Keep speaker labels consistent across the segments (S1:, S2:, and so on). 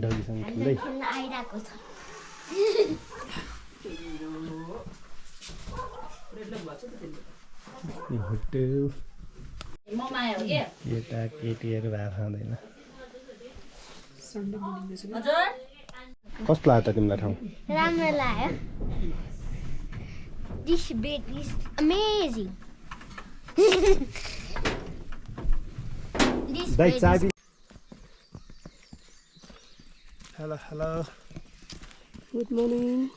S1: डगीसँग खेल्दै
S2: आइरहेको छ
S1: होटेल केटा केटीहरू भात खाँदैन कस्तो लाग्यो त तिमीलाई ठाउँ
S2: राम्रो लाग्यो This bed is amazing. This
S1: दाइ
S2: bed
S1: चाबी hello hello
S3: Good morning.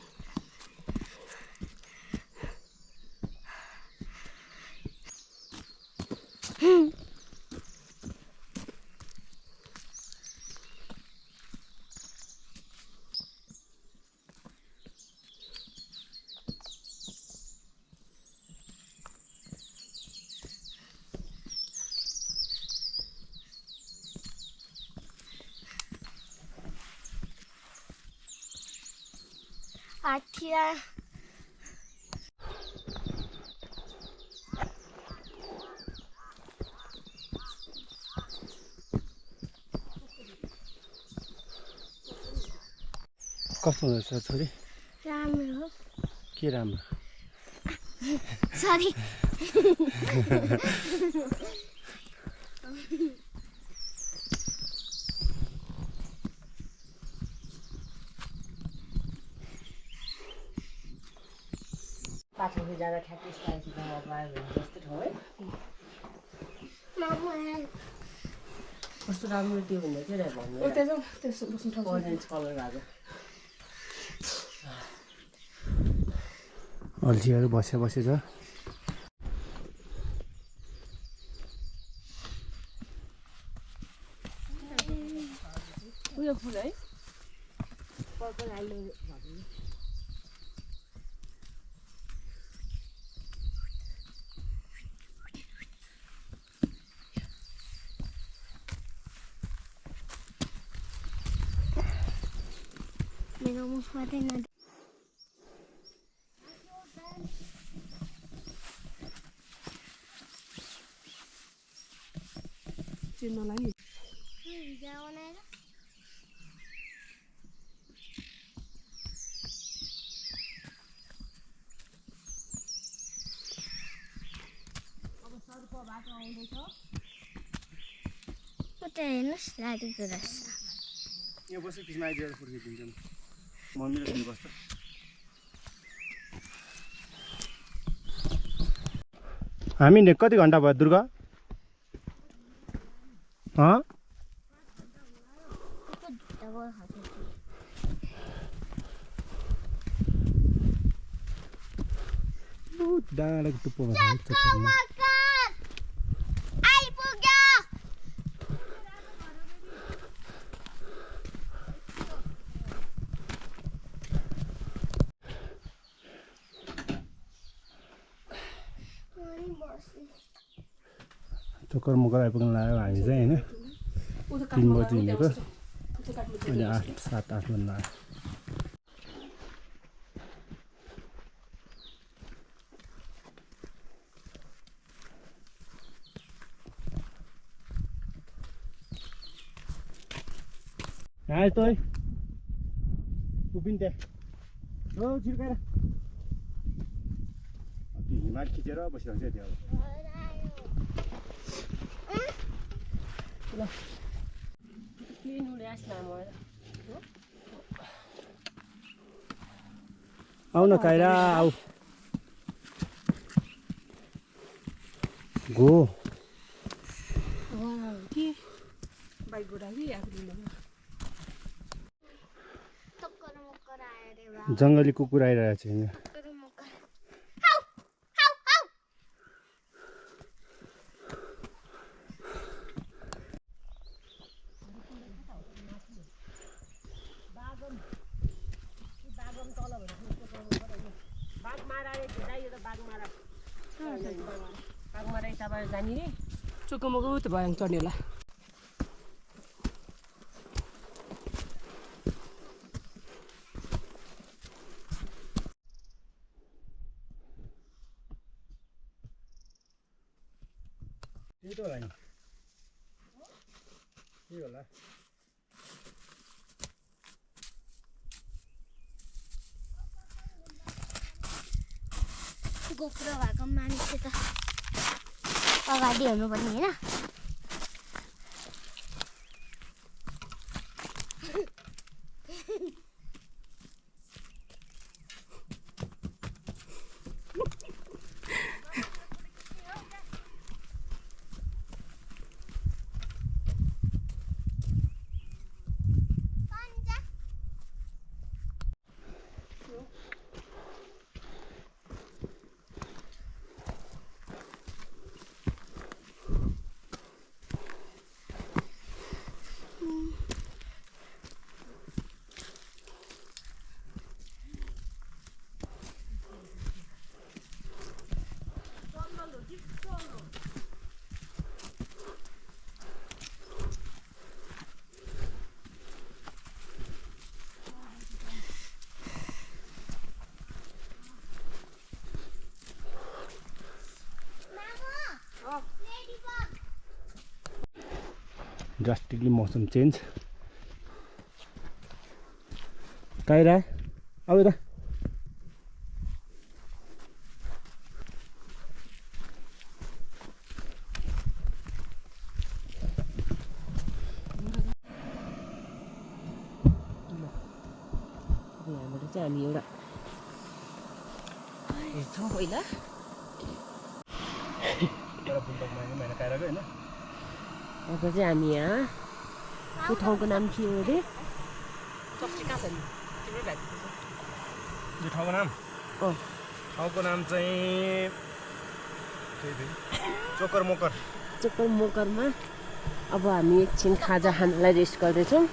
S2: Atia.
S1: कस्तो हुँदैछ छोरी
S2: राम्रो
S1: के राम्रो
S2: Sorry.
S4: पाछौँ जाँदा ठ्याक्कै स्टाइलसित अगायो भने जस्तो ठाउँ है कस्तो राम्रो त्यो भन्दा चाहिँ भन्नु ओरेन्ज कलर भएको
S1: अल्छीहरू बसे छ
S3: उयो फुल है
S4: पर्पल आइलो
S2: मेरो मुखमा चाहिँ नदी
S3: चिन्नलाई नि
S2: उता हेर्नुहोस् लागेको रहेछ
S1: यहाँ बस्यो पिछमा आइदिएर फुर्किदिन्छन् मम्मी र छोरी बस्छ हामी कति घन्टा भयो दुर्गा डाँडाको टुप्पोमा चक्कर मकर आइपुग्न लाग्यो हामी चाहिँ होइन 3 बजी हिँडेको अहिले 7-8 बजी लाग्यो यहाँ यस्तो है उभिन् त्यहाँ हो छिर्काएर त्यो हिमाल खिचेर बसिरहेको छ त्यहाँ आऊ न काइरा आऊ गो
S3: के बाइक गोडाली आफूले
S1: जङ्गली कुकुर आइरहेको छ यहाँ
S4: बाघमारा यताबाट जाने रे
S3: चोकोमोको त भयो चढ्ने होला
S1: त होला नि के होला
S2: गोप्रो भएको मान्छे त अगाडि हुनुपर्ने होइन
S1: ड्रास्टिकली मौसम चेन्ज काइरा अब यता
S4: यहाँबाट चाहिँ हामी एउटा हेर्छौँ पहिला
S1: काइराको होइन
S4: अब चाहिँ हामी यहाँ त्यो ठाउँको नाम के हो अरे
S3: चक्सी कहाँ छ नि तिम्रो भाइ
S1: यो ठाउँको नाम
S4: अँ
S1: ठाउँको नाम चाहिँ चोकर मोकर
S4: चोकर मोकरमा अब हामी एकछिन खाजा खानलाई रेस्ट गर्दैछौँ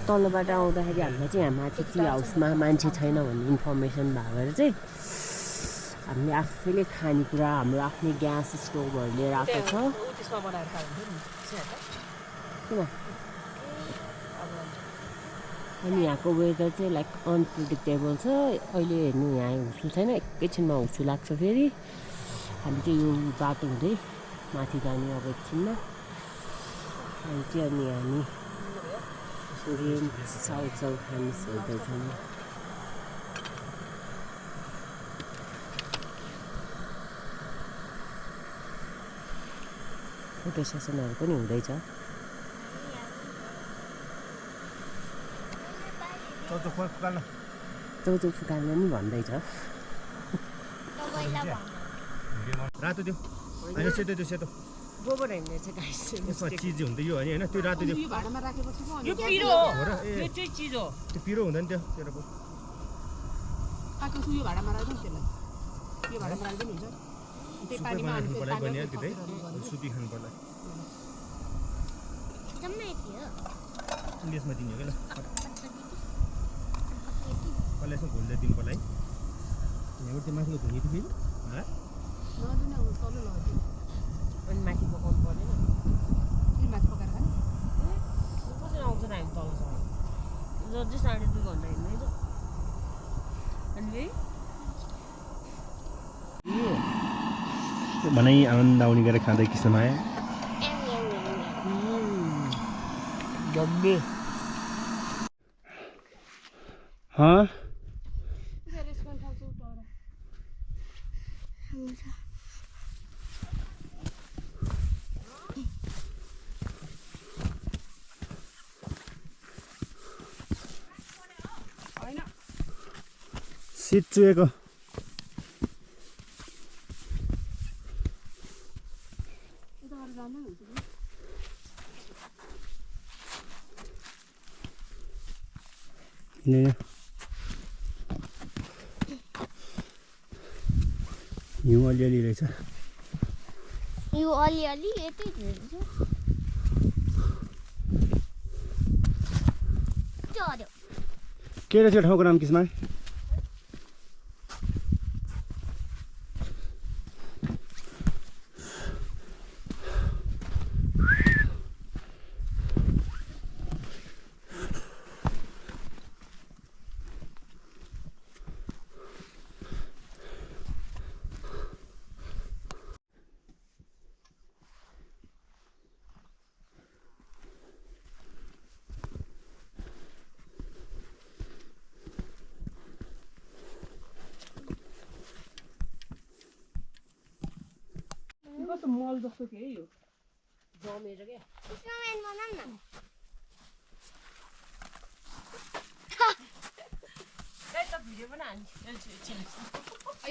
S4: तलबाट आउँदाखेरि हामीलाई चाहिँ यहाँ माथि टी हाउसमा मान्छे छैन भन्ने इन्फर्मेसन भएर चाहिँ हामीले आफैले खानेकुरा हाम्रो आफ्नै ग्यास स्टोभहरू लिएर आएको छ
S3: त्यसमा बनाएर खायो भने
S4: किन अनि यहाँको वेदर चाहिँ लाइक अनप्रिडिक्टेबल छ अहिले हेर्नु यहाँ हुस्सु छैन एकैछिनमा हुस्सु लाग्छ फेरि हामी चाहिँ यो बाटो हुँदै माथि जाने अब एकछिनमा अनि चाहिँ अनि हामी साउथ खानिस हेर्दैछौँ फोटो सेसनहरू पनि हुँदैछ चौचौ फुकाल्न नि भन्दैछ
S1: रातो त्यो होइन सेतो त्यो सेतो
S4: गोबर हेर्ने चाहिँ गाइस
S1: यसमा चिज हुन्छ यो होइन त्यो रातो त्यो
S3: यो भाडामा राखेपछि पो
S4: यो पिरो
S1: हो
S4: हो
S1: र ए
S4: यो चाहिँ चिज हो
S1: त्यो पिरो हुँदैन त्यो तेरो पो
S3: काको छु यो भाडामा राख्दैन त्यसलाई यो भाडामा राख्दैन हुन्छ त्यही पानीमा
S1: खानु
S3: हाल्नु
S1: पर्ला बनिहाल्यो त्यो चाहिँ सुपी खानु पर्ला
S2: जम्मै थियो
S1: यसमा दिने हो कि ल कसलाई यसो घोल्दै दिनु पर्ला है यहाँबाट त्यो माथिको धुनी थियो
S3: नदिन अब तल लग्यो
S4: अनि माथि पकाउनु पर्दैन
S3: फेरि माथि पकाएर खाने
S4: कसरी आउँछ र हामी तलसम्म जति 2.5 घन्टा हिँड्नै छ अनि
S1: भनाइ आनन्द आउने गरेर खाँदै किसमाया
S4: जम्मे
S3: रेस्टुरेन्ट खान्छु तर होइन
S1: शीत चुहेको
S3: उताबाट जाँदै हुन्छ कि
S1: हिउँ अलिअलि रहेछ
S2: यो अलिअलि यतै झर्छ चढ्यो
S1: के रहेछ ठाउँको नाम किसमा
S3: जल जस्तो के यो
S4: जमेर के
S2: स्नोम्यान बनाऊँ न
S4: ए त भिडियो पनि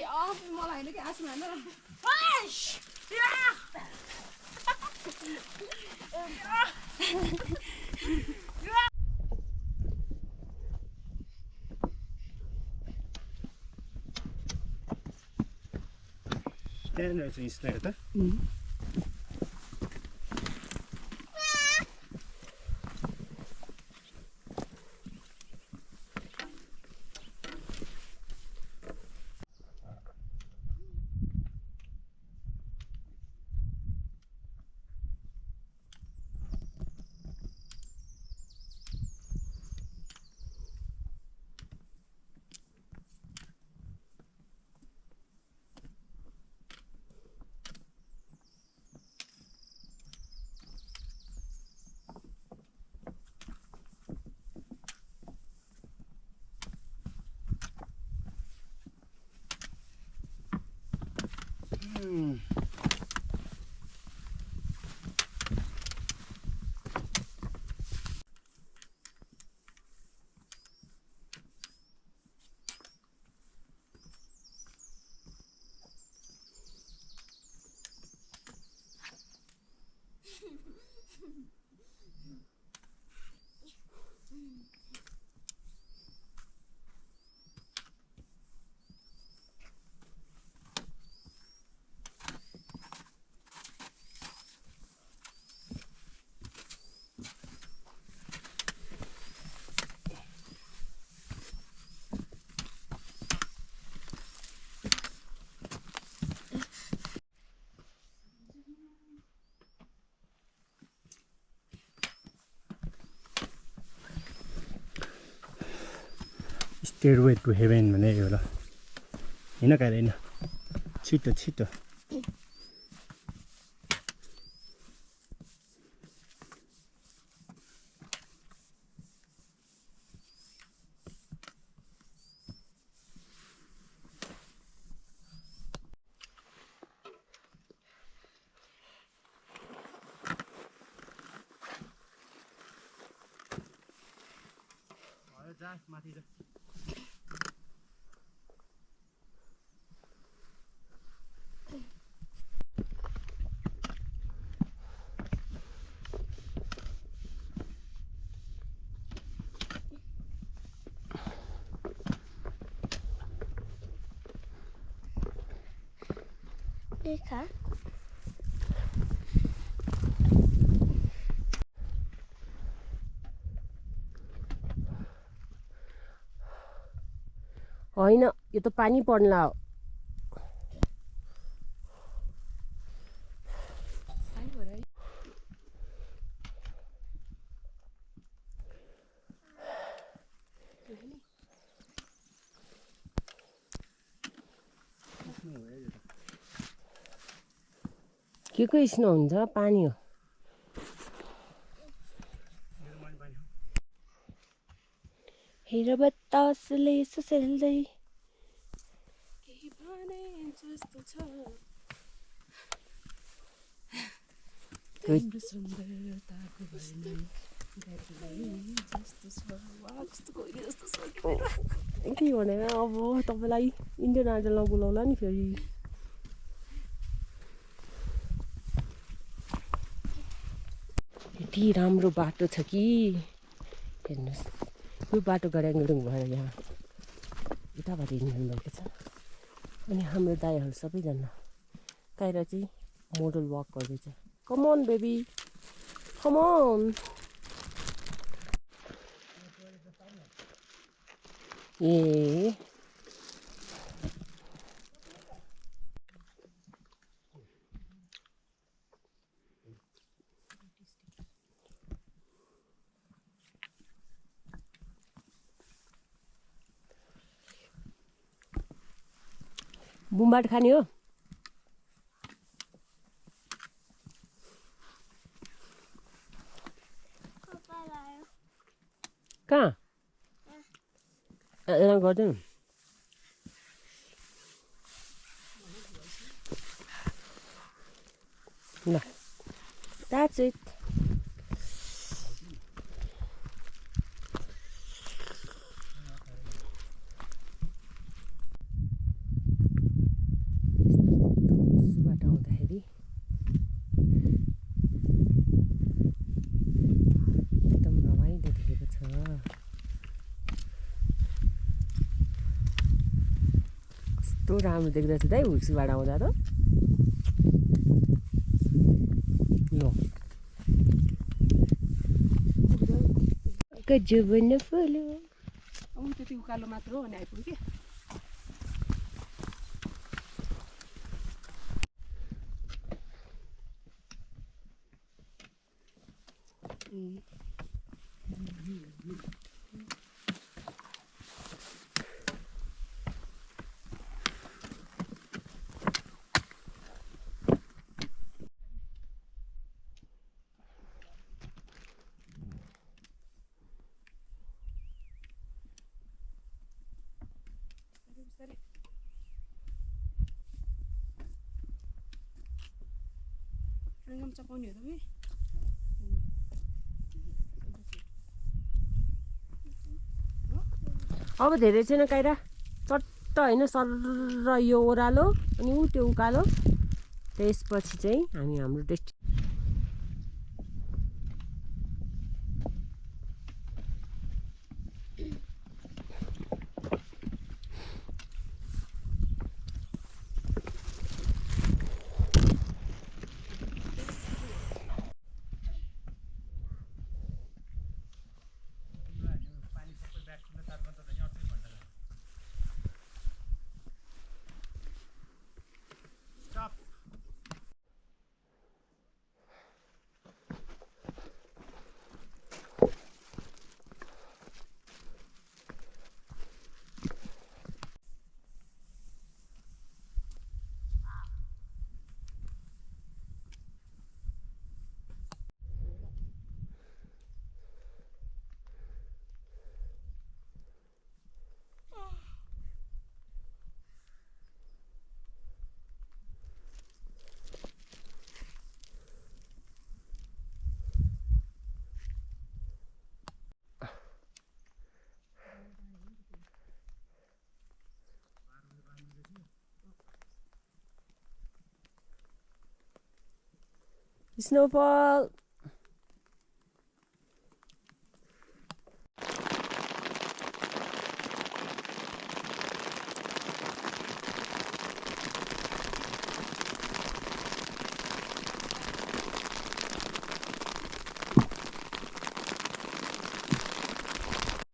S4: हाल्नु
S3: मलाई होइन कि आसमा हाल्न
S1: त्यहाँनिर चाहिँ स्नेह त स्टेयरवे टु हेभेन भने यो ल होइन कहिले होइन छिटो छिटो जा माथि जा
S2: देखा
S4: होइन यो त पानी पर्ला हो के को स्नो हुन्छ पानी हो हेर बतासले ससेल्दै
S3: केही भने जस्तो छ तिम्रो सुन्दरताको वर्णन गर्ने जस्तो छ वाह कस्तो कोइली जस्तो छ
S4: के भने अब तपाईँलाई इन्डियन आइडलमा बोलाउला नि फेरि यति राम्रो बाटो छ कि हेर्नुहोस् यो बाटो गराङ्गडुङ भएर यहाँ यताबाट हिँड्नु भएको छ अनि हाम्रो दाइहरू सबैजना काइरा चाहिँ मोडल वक गर्दैछ कम अन बेबी कम अन ए बुमबाट खाने हो कहाँ गर्दैन ल द्याट्स इट बाट आउँदाखेरि एकदम रमाइलो देखेको छ कस्तो राम्रो देख्दैछ दाइ हुर्सीबाट आउँदा त ल गजबन फुल्यो
S3: अब त्यति उकालो मात्र हो अनि आइपुग्यो कि रङ्गम चपाउने हो तपाईँ
S4: अब धेरै छैन काइरा चट्ट होइन सर यो ओह्रालो अनि ऊ त्यो उकालो त्यसपछि चाहिँ हामी हाम्रो snowfall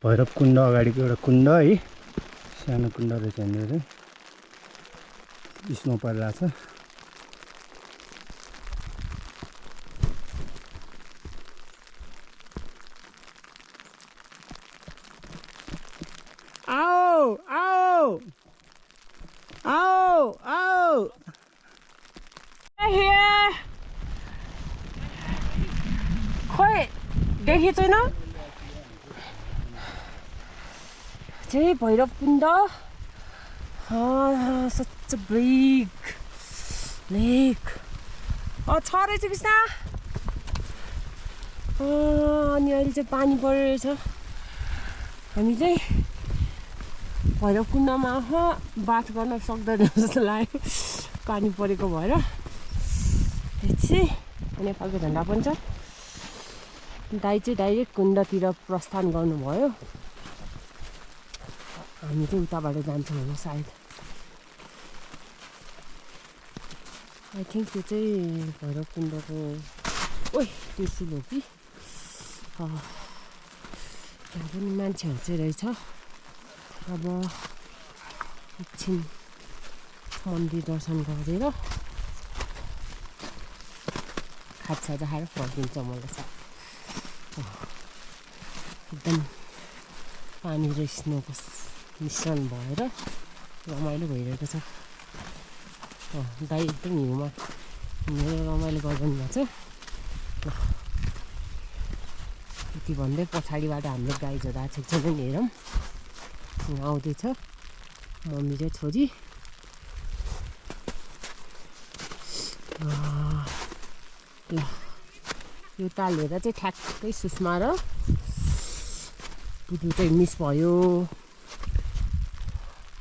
S1: भैरव कुण्ड अगाडिको एउटा कुण्ड है सानो कुण्ड रहेछ यहाँनिर चाहिँ स्नो परिरहेको छ आओ आओ आओ आओ
S4: खोइ देखि छैन चाहिँ भैरव कुण्ड सच बिग लेक छ रहेछ कृष्ण अनि अहिले चाहिँ पानी परिरहेछ हामी चाहिँ भैरव कुण्डमा बाथ गर्न सक्दैन जस्तो लाग्यो पानी परेको भएर त्यसै नेपालको झन्डा पनि छ दाइ चाहिँ डाइरेक्ट कुण्डतिर प्रस्थान गर्नुभयो हामी चाहिँ उताबाट जान्छौँ होला सायद आई थिङ्क त्यो चाहिँ भैरव कुण्डको ओइ त्रिशुल हो कि त्यहाँ पनि मान्छेहरू चाहिँ रहेछ अब एकछिन मन्दिर दर्शन गरेर खाजा खाएर फर्किन्छ मलाई चाहिँ एकदम पानी र स्नोको मिश्रण भएर रमाइलो भइरहेको छ दाइ एकदम हिउँमा हिँडेर रमाइलो गरिरहनु भएको छ यति भन्दै पछाडिबाट हाम्रो गाई जोडा एकजना नि हेरौँ आउँदैछ मम्मी र छोरी ल यो तालेर चाहिँ ठ्याक्कै सुषमा र बुधु चाहिँ मिस भयो।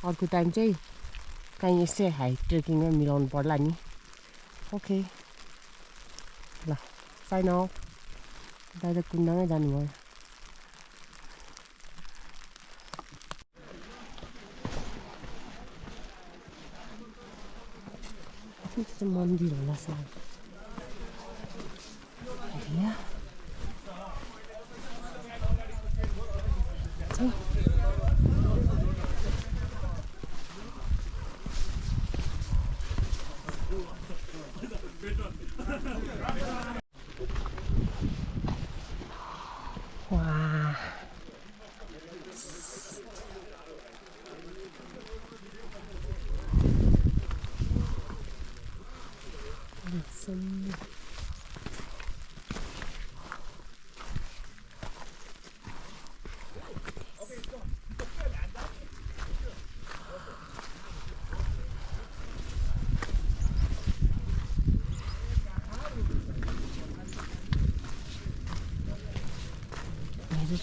S4: अर्को टाइम चाहिँ कहीँ यसै हाइट ट्रेकिङमा मिलाउनु पर्ला नि। ओके ल साइन अफ। दादा कुण्डमै जानुभयो। मन्दिर होला सर।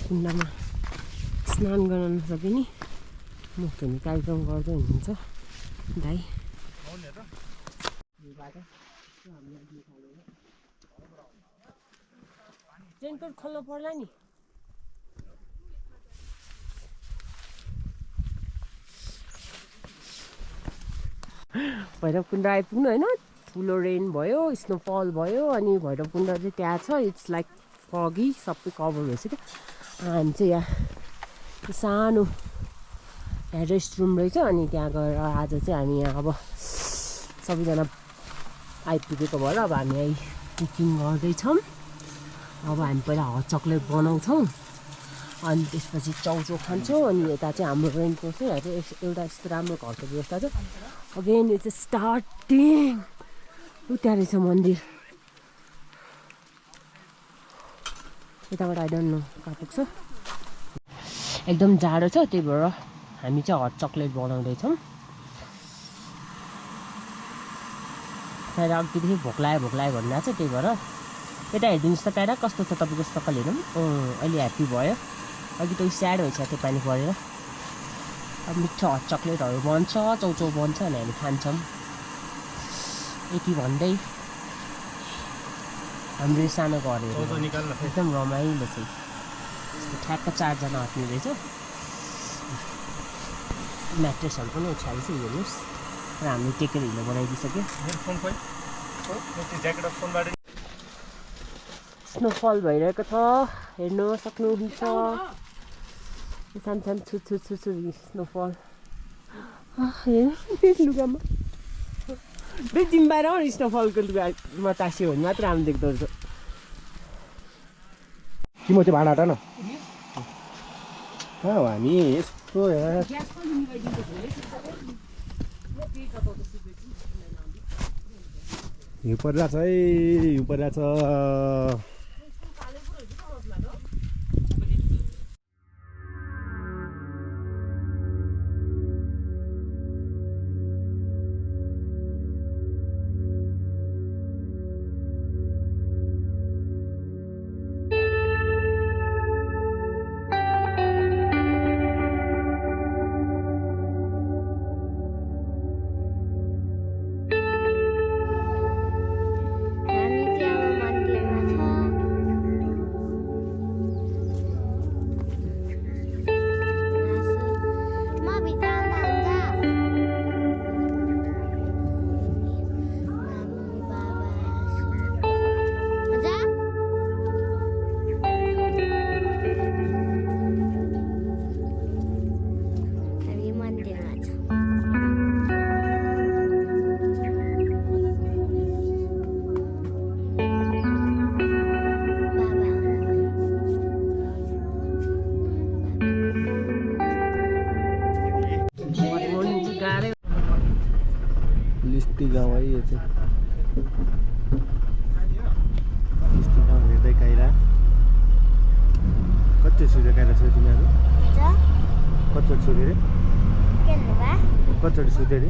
S4: कुण्डमा स्नान गर्न नसके नि मुख धुने कार्यक्रम गर्दै हुनुहुन्छ दाइ। रेनकोट खोल्नु पर्ला नि। भैरवकुण्ड आइपुग्नु होइन। ठुलो रेन भयो, स्नोफल भयो अनि भैरवकुण्ड चाहिँ त्यहाँ छ। इट्स लाइक फगी, सबै कभर भइसक्यो। हामी चाहिँ यहाँ सानो यहाँ रेस्ट रुम रहेछ अनि त्यहाँ गएर आज चाहिँ हामी यहाँ अब सबैजना आइपुगेको भएर अब हामी यहाँ कुकिङ गर्दैछौँ। अब हामी पहिला हट चक्लेट बनाउँछौँ अनि त्यसपछि चाउचाउ खान्छौँ। अनि यता चाहिँ हाम्रो रेन्टको चाहिँ यहाँ चाहिँ एउटा यस्तो राम्रो घरको व्यवस्था छ। Again it's starting. त्यहाँ रहेछ मन्दिर यताबाट। आई डोन्ट नो कहाँ पुग्छ। एकदम जाडो छ त्यही भएर हामी चाहिँ हट चक्लेट बनाउँदैछौँ। प्यारा अघिदेखि भोक लाग्यो भनिरहेको छ त्यही भएर यता हेरिदिनुहोस् त। प्यारा कस्तो छ तपाईँको सकल हेरौँ। अहिले ह्याप्पी भयो। अघि त स्याड भइसक्यो त्यो पानी परेर। अब मिठो हट चक्लेटहरू बन्छ, चाउचाउ बन्छ अनि हामी खान्छौँ यति भन्दै। हाम्रो सानो घरहरू एकदम रमाइलो छ। यस्तो ठ्याक्क 4 जना आँट्ने रहेछ। म्याट्रेसहरू पनि उछालेछ हेर्नुहोस्। र हामीले टेकेर हिलो बनाइदिइसक्यो। स्नोफल भइरहेको छ हेर्नु सक्नुहुन्छ। सानो सानो छुछु स्नोफल हेर्नु लुगामा। जिम्बाएर स्नोफलको लुगामा टाँस्यो भने मात्र राम्रो देख्दो रहेछ।
S1: कि म चाहिँ भाँडा हटा न कहाँ हो हामी यस्तो यहाँ। हिउँ परिरहेछ है, हिउँ परिरहेछ। लिस्टी गाउँ है यो चाहिँ। लिस्टी गाउँ हेर्दै काइरा। कति सुझ्यो काइरा छ तिमीहरू? कतिचोटि सुध्यो अरे? कतिचोटि सुध्यो अरे?